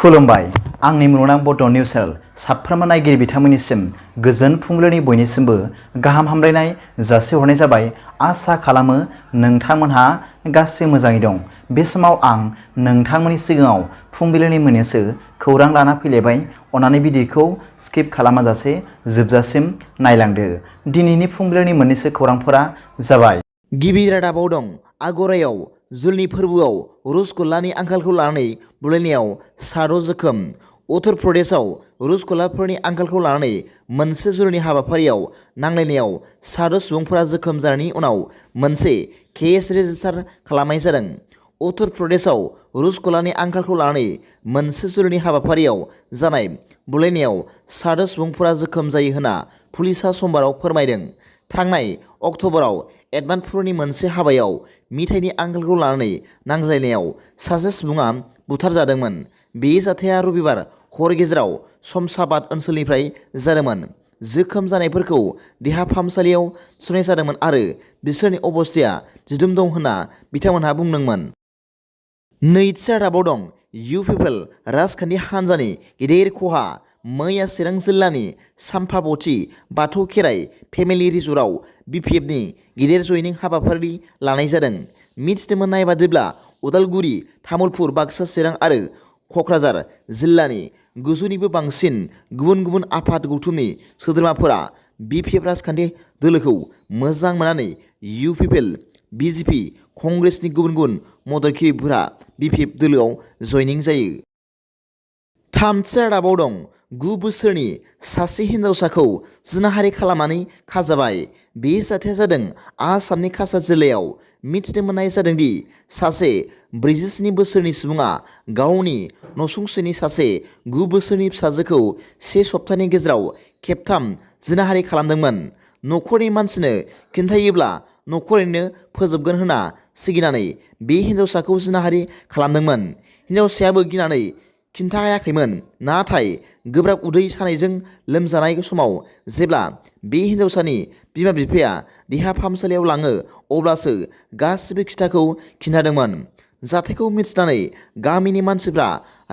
खुलुमबाय आंनि मुलुगनां बड' निउस चेनेल साफ्रोमबो नायगिरि बिथांमोननिसिम गोजोन फुंबिलिनि बयनिसिमबो गाहाम हामलायनाय जासिहरनाय जाबाय। आसा खालामो नोंथांमोनहा गासै मोजाङै दं। बे समाव आं नोंथांमोननि सिगाङाव फुंबिलिनि मोननैसो खौरां लाना फैलायबाय। अन्नानै भिडिअखौ स्किप खालामाजासे जोबजासिम नायलांदो। दिनैनि फुंबिलिनि मोननैसो खौरांफोरा जाबाय। गिबि रादाबाव दं आगरायाव जुलिनि फोरबोआव रसगुल्लानि आंखालखौ लानानै बुलायनायाव साद' जोखोम। उत्तर प्रदेशआव रसगुल्लाफोरनि आंखालखौ लानानै मोनसे जुलिनि हाबाफारियाव नांलायनायाव साद' सुबुंफोरा जोखोम जानायनि उनाव मोनसे केस रेजिस्टार खालामनाय जादों। उत्तर प्रदेशआव रसगुल्लानि आंखालखौ लानानै मोनसे जुलिनि हाबाफारियाव जानाय बुलायनायाव साद' सुबुंफोरा जोखोम जायो होनना पुलिसआ समबाराव फोरमायदों। थांनाय अक्ट'बराव एडमानपुरनि मोनसे हाबायाव मिथाइनि आंखालखौ लानानै नांज्लायनायाव सासे सुबुङा बुथारजादोंमोन। बे जाथाया रबिबार हर गेजेराव शमशाबाद ओनसोलनिफ्राय जादोंमोन। जोखोम जानायफोरखौ देहा फाहामसालियाव थिसननाय जादोंमोन आरो बिसोरनि अबस्थाया दिदोम दं होनना बिथांमोनहा बुंदोंमोन। नैथि रादाबाव दं इउपिपिएल राजखान्थि हान्जानि गिदिर खहा। मैया चिरां जिल्लानि साम्पाबथि बाथौ खेराइ फेमिलि रिजर्टआव बिपिएफनि गिदिर जयनिं हाबाफारि लानाय जादों। मिथिनो मोननाय बादिब्ला उदालगुरि, तामुलपुर, बाक्सा, चिरां आरो क'क्राझार जिल्लानि 900निबो बांसिन गुबुन गुबुन आफाद गौथुमनि सोद्रोमाफोरा बिपिएफ राजखान्थि दोलोखौ मोजां मोननानै इउपिपिएल, बिजेपि, कंग्रेसनि गुबुन गुबुन मददगिरिफोरा बिपिएफ दोलोआव जयनिं जायो। थामथि रादाबाव दं 9 बोसोरनि सासे हिनजावसाखौ जिनाहारि खालामनानै खाजाबाय। बे जाथाया जादों आसामनि काछार जिल्लायाव। मिथिनो मोननाय जादोंदि सासे 47 बोसोरनि सुबुङा गावनि नसुंसेनि सासे 9 बोसोरनि फिसाजोखौ 1 सप्तानि गेजेराव खेबथाम जिनाहारि खालामदोंमोन। नखरनि मानसिनो खिन्थायोब्ला नखरैनो फोजोबगोन होनना सिगिनानै बे हिनजावसाखौ जिनाहारि खालामदोंमोन। हिनजावसायाबो गिनानै खिन्थायाखैमोन। नाथाय गोब्राब उदै सानायजों लोमजानाय समाव जेब्ला बे हिनजावसानि बिमा बिफाया देहा फाहामसालियाव लाङो अब्लासो गासिबो खिथाखौ खिन्थादोंमोन। जाथायखौ मिथिनानै गामिनि मानसिफ्रा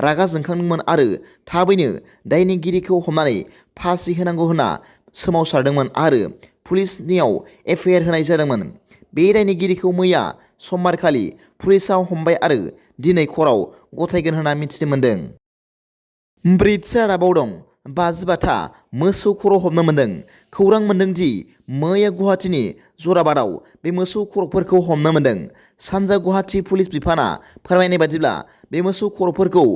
रागा जोंखांदोंमोन आरो थाबैनो दायनिगिरिखौ हमनानै फासि होनांगौ होनना सोमावसारदोंमोन आरो पुलिसनियाव एफआइआर होनाय जादोंमोन। बे दायनिगिरिखौ मैया समबारखालि पुलिसआ हमबाय आरो दिनै कर्टआव गथायगोन होनना मिथिनो मोन्दों। ब्रैथि रादाबाव दं 55था मोसौ खर' हमनो मोन्दों। खौरां मोन्दों दि मैया गुवाहाटीनि जराबादआव बे मोसौ खर'फोरखौ हमनो मोन्दों। सानजा गुवाहाटी पुलिस बिफाना फोरमायनाय बादिब्ला बे मोसौ खर'फोरखौ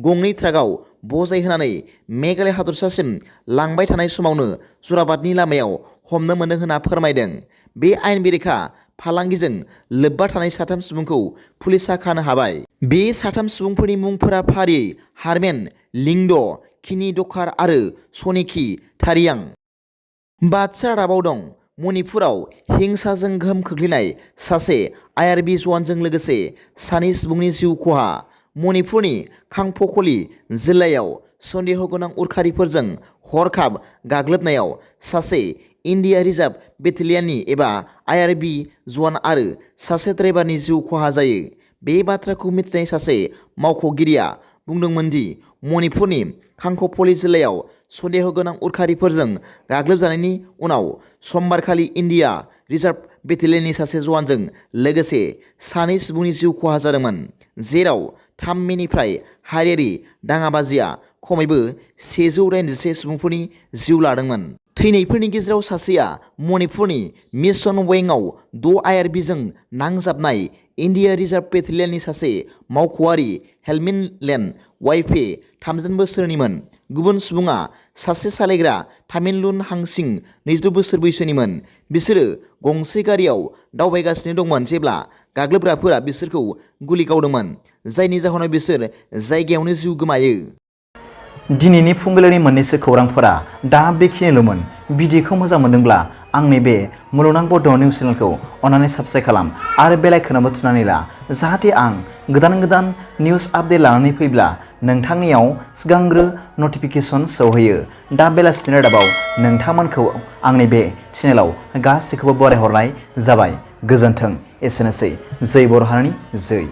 गंनै ट्राकआव बजाय होनानै मेघालय हादरसासिम लांबाय थानाय समावनो जराबादनि लामायाव हमनो मोन्दों होनना फोरमायदों। बे आयेन बेरेखा फालांगिजों लोब्बा थानाय 3 सुबुंखौ पुलिसआ खानो हाबाय। बे 3 सुबुंफोरनि मुंफोरा फारियै हारमेन लिंड, किनी डकार आरो सनिकि थारियां। 5थि रादाबाव दं मणिपुराव हिंसाजों गोहोम खोख्लैनाय सासे आइआरबि जवानजों लोगोसे 2 सुबुंनि जिउ खहा। मणिपुरनि कांपकली जिल्लायाव सन्देह गोनां उरखारिफोरजों हरखाब गाग्लोबनायाव सासे इन्डिया रिजार्भ बेटेलियननि एबा आइआरबि जवान आरो सासे ड्राइभारनि जिउ खहा जायो। बे बाथ्राखौ मिथिनाय सासे मावख'गिरिया बुंदोंमोन दि मणिपुरनि कांपकली जिल्लायाव सन्देह गोनां उरखारिफोरजों गाग्लोबजानायनि उनाव समबारखालि इन्डिया रिजार्भ बेटेलियननि सासे जवानजों लोगोसे 2 सुबुंनि जिउ खहा जादोंमोन, जेराव 3 मेनिफ्राय हारियारि दाङाबाजिया खमैबो 181 सुबुंफोरनि जिउ लादोंमोन। थैनायफोरनि गेजेराव सासेया मणिपुरनि मिशन वेंगआव 6 आइआरबिजों नांजाबनाय इन्डिया रिजार्भ बेटेलियननि सासे मावख'आरि हेलमेटलेन वाइफे 30 बोसोरनिमोन। गुबुन सुबुङा सासे सालायग्रा तामिललुन हांसिं 22 बोसोर बैसोनिमोन। बिसोरो गंसे गारियाव दावबायगासिनो दंमोन जेब्ला गाग्लोबग्राफोरा बिसोरखौ गुलि गावदोंमोन, जायनि जाहोनाव बिसोर जायगायावनो जिउ गोमायो। दिनैनि फुंबिलिनि मोननैसो खौरांफोरा दा बेखिनिल'मोन। भिडिअखौ मोजां मोनदोंब्ला आंनि बे मुलुगनां बड' निउस चेनेलखौ अन्नानै साबस्क्राइब खालाम आरो बेल आइकनआवबो थुनानै ला, जाहाथे आं गोदान निउस आपडेट लानानै फैब्ला नोंथांनियाव सिगांग्रो नटिफिकेसन सौहैयो। दा बेलासिनि रादाबाव नोंथांमोनखौ आंनि बे चेनेलाव गासैखौबो बरायहरनाय जाबाय। गोजोन्थों। एसेनोसै। जै बर' हारिनि जै।